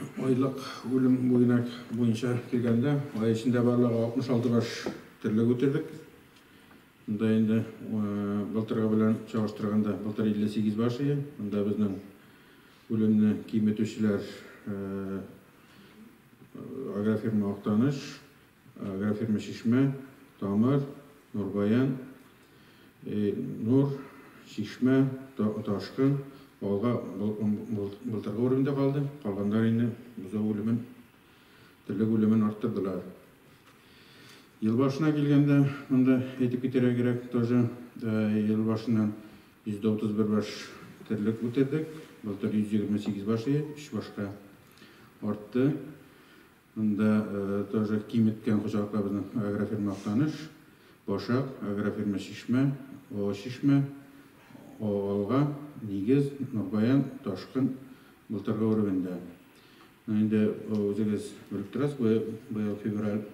Айлык үлем буена буенча килгәндә, ай эчендә барлыгы 66 баш терлек үтердек. Монда инде былтыргы белән чагыштырганда, былтыр 58 баш иде. Монда безнең үлемне киметүчеләр агрофирма Актаныш, агрофирма Чишмә, Тамыр, Нурбаян, Нур, Чишмә, Ташкын, Алга былтыргы уровеньда калды. Калганнар инде бозау үлемен, терлек үлемен арттырдылар. Ел башына килгәндә, монда әйтеп китәргә кирәк, тоже ел башыннан 131 баш терлек үтердек. Былтыр 128 баш иде, 3 башка артты. Монда тоже киметкән хуҗалыклар безнең агрофирма Актаныш, Башак, агрофирма Чишмә, О Чишмә, О Алга, Нигез, Нурбаян, Ташкын былтыргы уровеньда. Инде үзегез белеп торасыз, быел февраль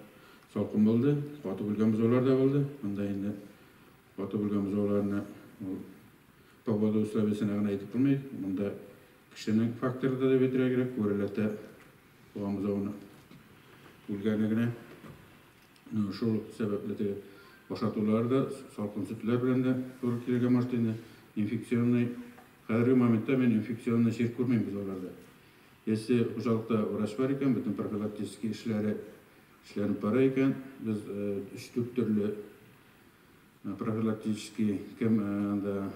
салкын булды, катып үлгән бозаулар да булды. Монда инде катып үлгән бозауларны ул погода условиясенә гына әйтеп булмый. Монда кешенең факторы да дип әйтергә кирәк, күрәләтә туган бозауны үлгәне генә. Шул сәбәпле теге ашатулар да, салкын сөтләр белән дә туры килергә может инде. Инфекционный, хәзерге моментта мин инфекционный чир күрмим бозауларда. Если хуҗалыкта врач бар икән, бөтен профилактический эшләре эшләнеп бара икән, без өч-дүрт төрле профилактический кем анда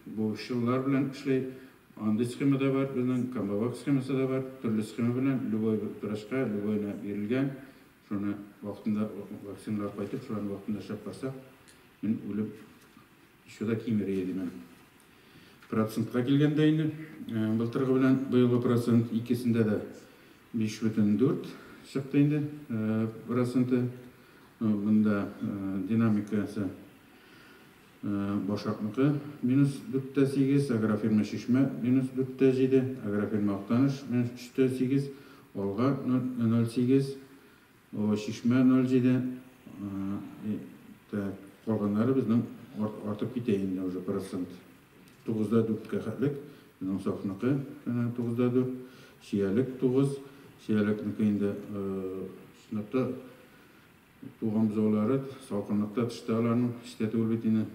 бу шыллар белән эшләй. Андый схема да бар, безнең комбовак схемасы да бар, төрле схема белән любой врачка, любойына бирелгән. Шуны вакытында вакциналар кайтып, шуларны вакытында эшләп барсак, мин үлеп еще да кимер димәм. Процентка килгәндә инде, былтыргы белән быелгы процент икесендә дә 5,4 чыкты инде проценты. Монда динамикасы Башакныкы минус 4,8, агрофирма Чишмә минус 4,7, агрофирма Актаныш минус 3,8, Алга 0,8, Чишмә 0,7. Так, калганнары безнең артып китә инде уже процент. 9,4-кә хәтлек, безнең Сафныкы 9,4, Чиялек 9, Чиялекнеке инде чынлап та туган бозаулары салкынлыкта төште аларның, эчтә түгел бит инде,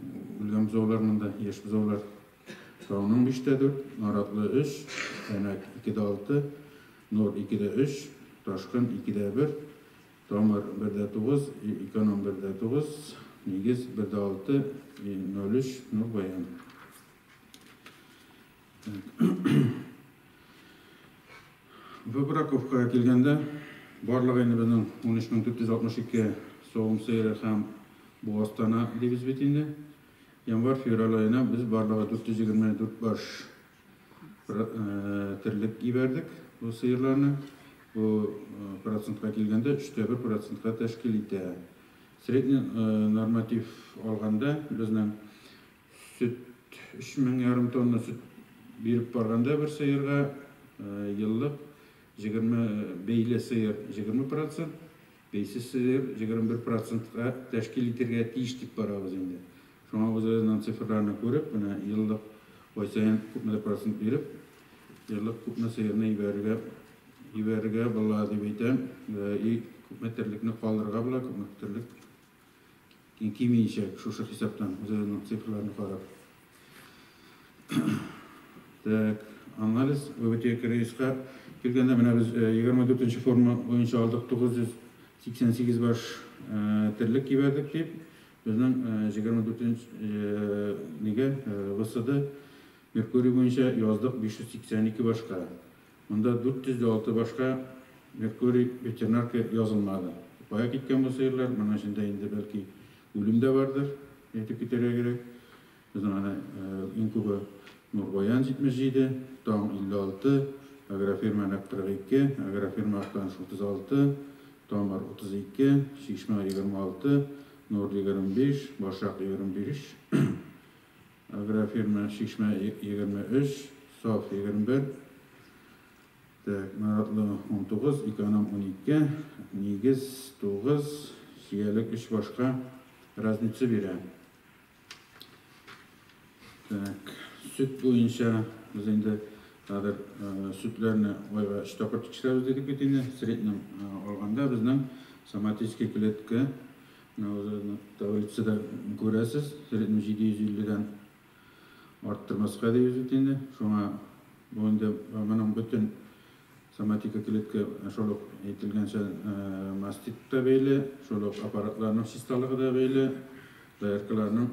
үлгән бозаулар монда, яшь бозаулар. Тауның 5,4, Наратлы 3, Әнәк 2,6, Нур 2,3, Ташкын 2,1, Тамыр 1,9, Эконом 1,9, Нигез 1,6, 0,3, Нурбаян. Выбраковкага килгәндә, барлыгы инде безнең 13462 савым сыеры һәм буаз тана дибез бит инде. Январь-февраль аена без барлыгы 424 баш терлек җибәрдек бу сыерларны. Бу процентка килгәндә 3,1 процентка тәшкил итә. Средний норматив алганда безнең сөт 3500 тонна сөт биреп барганда бер сыерга еллык 20 бәйле сыер 20%, бәйсез сыер 21%-ка тәшкил итәргә тиеш дип барабыз инде. Шуңа үзебезнең цифрларны күреп, менә еллык ай саен күпмедер процент биреп, еллык күпме сыерны җибәрергә була дип әйтәм. И күпме терлекне калдырырга була, күпме терлек кимиячәк шушы хисаптан үзебезнең цифрларны карап. Так, анализ ВВТ килгәндә менә без 24 форма буенча алдык 988 баш терлек җибәрдек дип. Безнең 24 нигә ВСД Меркурий буенча яздык 582 башка. Монда 406 башка Меркурий ветеринарка язылмады. Кая киткән бу сыерлар? Моның эчендә инде бәлки үлем дә бардыр, әйтеп китәргә кирәк. Безнең аны иң күбе Нурбаян 77, Таң 56, Агрофирма Нәк 42, Агрофирма Актаныш 36, Тамыр 32, Чишмә 26, Нур 25, Башак 25, Агрофирма Чишмә 23, Саф 21, так, Наратлы 19, Эконом 12, Нигез 9, Чиялек 3 башка разница бирә. Так, сөт буенча без инде Хәзер сөтләрне айга өч тапкыр тикшерәбез дидек бит инде. Среднем алганда безнең соматический клетка, менә үзегезнең таблицада күрәсез, среднем 750-дән арттырмаска дибез бит инде. Шуңа бу инде моның бөтен соматика клетка шул ук әйтелгәнчә мастит та бәйле, шул ук аппаратларның чисталыгы да бәйле, дояркаларның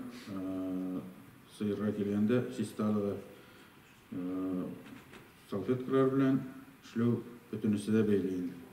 сыерга килгәндә чисталыгы, салфеткалар белән эшләү, бөтенесе дә бәйле инде.